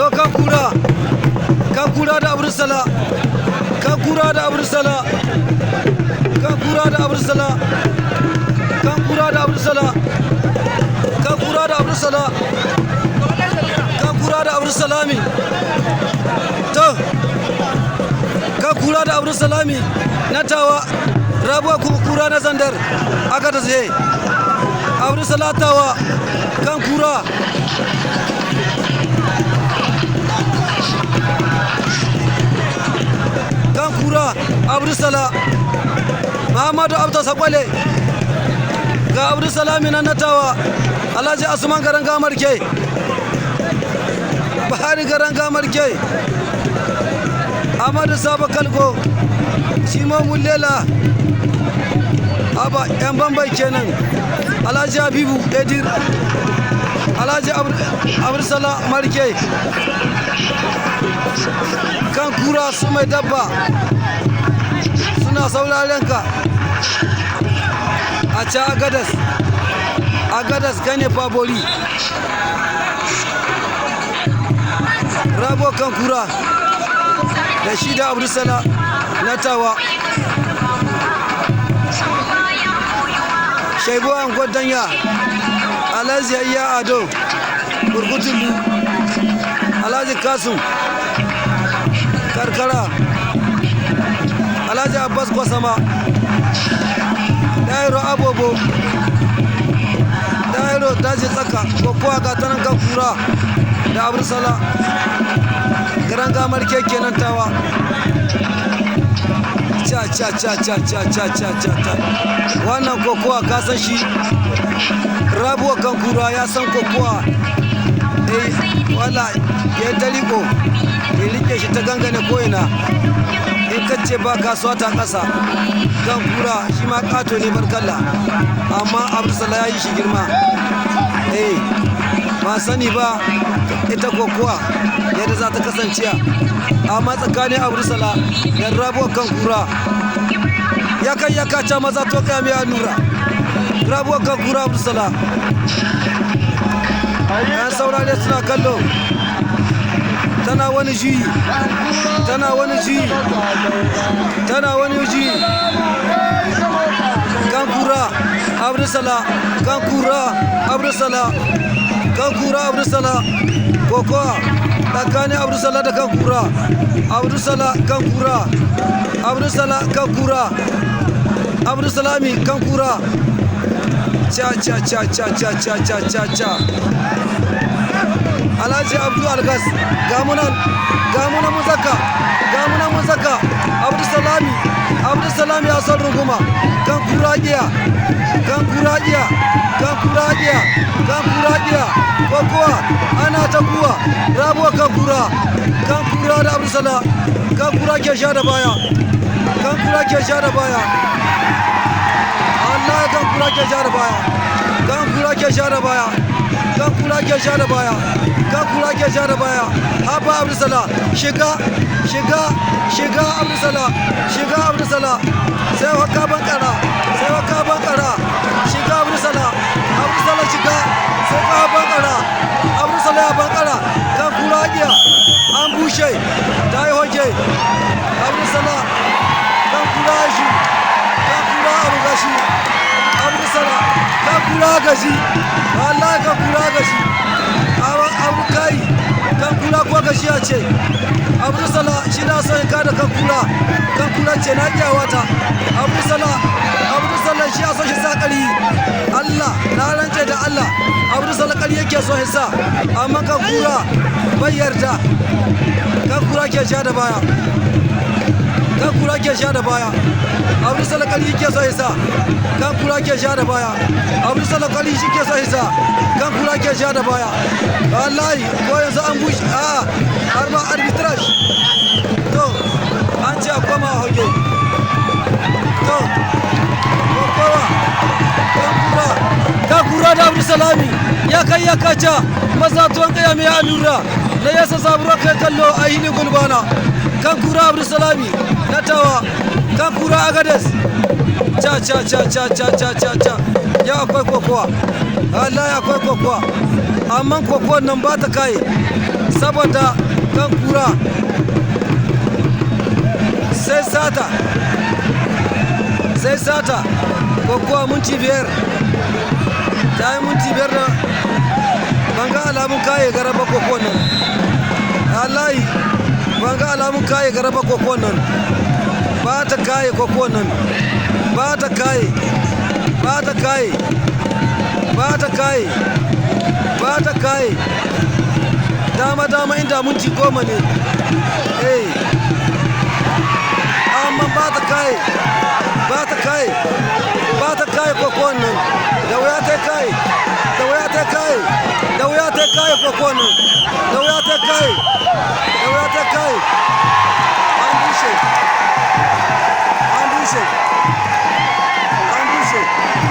To kan kura, kan kura da Abdulsala, kan kura da Abdulsala, kan kura da Abdulsala, kan kura da Abdulsala, kan kura da Abdulsala, kan kura da Abdulsalami. To kan kura da Abdulsalami na Tawa, Rabuwa kura na Zandar aka ta tsaye. Abdulsalatawa, kan kura, kan kura Abdulsala, Muhammadu Abda Sakwale. Ga Abdulsalami nan na Tawa, Alhaji Asuman Garan Gamarke, Bahari Garan Gamarke, Amadu Sabo Kalgo, Shimo Mulela, Aba yan bambai kenan, Alhaji Habibu Edir, Alhaji Abdulsala Marke, kan kura su mai dabba suna sauraren ka a ca Agadas. Agadas gane favori, Rabo kan kura da shi da Abdulsala na Tawa, Shaibu an Gwadanya, Alhaji Yayya Ado Burkutulu, Alhaji Kasum Karkara, Alhaji Abbas Kwasama, Dairo Abobo, Dairo Daji Tsaka. Kokowa ga tanan, kan kura da Abdulsala garan gamar kenan Tawa. Ca ca ca ca ca ca ca ca ca. Wannan kokowa ka san shi, Rabuwa kan kura ya san kokowa. Eh, wala ya tariko ya rike shi ta gangane ko'ina. In ka ce ba kasuwa ta ƙasa, kan kura shi ma ƙato ne barkalla, amma Abdulsala ya yi shi girma. Eh, ba sani ba ita kokowa yadda za ta kasance, amma tsakanin Abdulsala da Rabuwa kan kura ya kai ya kaca maza. To kai mai nura, Rabuwa kan kura, Abdulsala, yan saurare suna kallo. Tana wani juyi, tana wani juyi, tana wani juyi. Kan kura Abdulsala, kan kura Abdulsala, kan kura Abdulsala. Kokowa tsakanin Abdulsala da kan kura. Abdulsala kan kura, Abdulsala kan kura, Abdulsalami kan kura. Cha cha cha cha cha cha cha cha cha. Alhaji Abdu Algas, gamunan, gamunan muzaka, gamunan muzaka. Abdulsalami, Abdulsalami ya san runguma. Kan kura giya, kan kura giya, kan kura giya, kan kura giya. Kokowa ana ta kuwa. Rabuwa kan kura, kan kura da Abdulsala. Kan kura ke sha da baya, kan kura ke sha da baya. Allah, kan kura ke sha da baya, kan kura ke sha da baya, kan kura ke sha da baya, kan kura ke sha da baya. Haba Abdulsala, shiga, shiga, shiga Abdulsala, shiga Abdulsala. Sai waka bankara, sai waka bankara. Shiga Abdulsala, Abdulsala shiga, sai ka bankara. Abdulsala ya bankara. Kan kura giya an bushe ta yi hoke. Abdulsala, kan kura shi, kan kura abu gashi. Abdulsala, kan kura gashi, wallahi kan kura gashi. Abu kai, kan kura ko gashi ya ce Abdulsala shi na son ka da kan kura. Kan kura ce na iyawa ta Abdulsala. Abdulsala shi ya so shi sa kari. Allah na rance da Allah, Abdulsala kari yake so shi sa, amma kan kura bai yarda. Kan kura ke sha da baya, kan kura ke sha da baya. Abdulsala kari yake so shi sa, kan kura ke sha da baya. Abdulsala kari shi ke so shi sa, kan kura ke sha da baya. Wallahi ko yanzu an bushe a har ma arbitrage. To an ce a koma hoge. To kokowa, kan kura, kan kura da Abdulsalami ya kai ya kaca maza. Tuwon kaya mai allura na yasa zaburo kai kallo a hilin gulbana. Kan kura Abdulsalami na Tawa, kan kura Agades. Ca ca ca ca ca ca ca ca. Ya akwai kokowa, wallahi akwai kokowa, amma kokowar nan ba ta kai. Saboda kan kura sai sata, sai sata. Kokowa minti 5 ta yi, minti 5 da ban ga alamun kaye garaba kokowar nan. Wallahi ban ga alamun kaye garaba kokowar nan ba. Ta kaye kokowar nan ba, ta kaye ba, ta kaye ba, ta kaye ba, ta kaye. Dama dama inda minti 10 ne eh, amma ba ta kaye ba, ta kaye ba, ta kaye kokowar nan. Da wuya ta kaye, da wuya ta kaye, da wuya ta kaye kokowar nan.